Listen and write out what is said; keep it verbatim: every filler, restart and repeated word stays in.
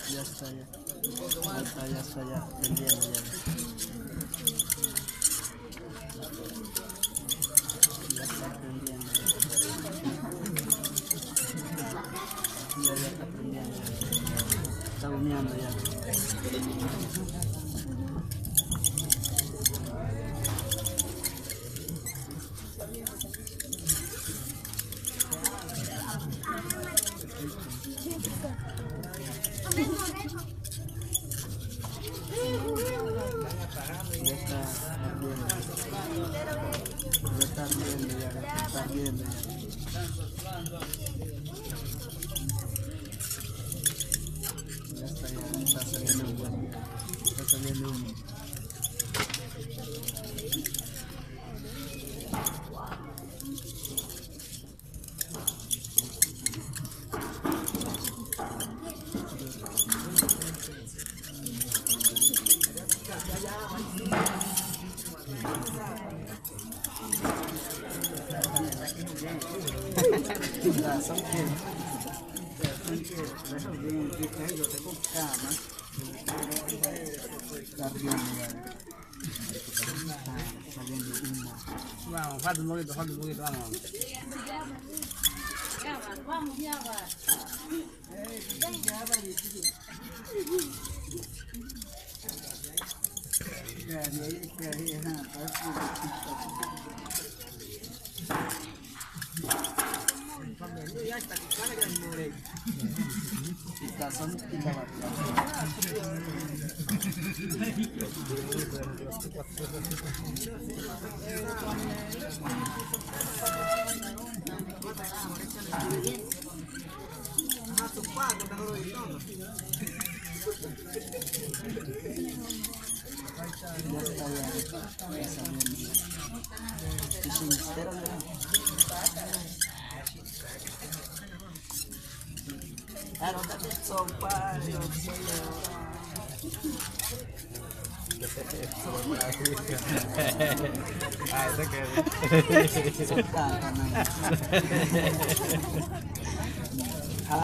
Ya está, ya. Ya está, ya está, ya. Prendiendo, ya. Ya está prendiendo, ya. Ya, ya está prendiendo, ya. Está humeando, ya. Ya está ardiendo. Ya está ardiendo, ya, ya está ardiendo, ya. Ya está, ya está saliendo humo. Está saliendo humo. Vamos, falta un poquito, falta un poquito, vamos. Ay, ito kayo.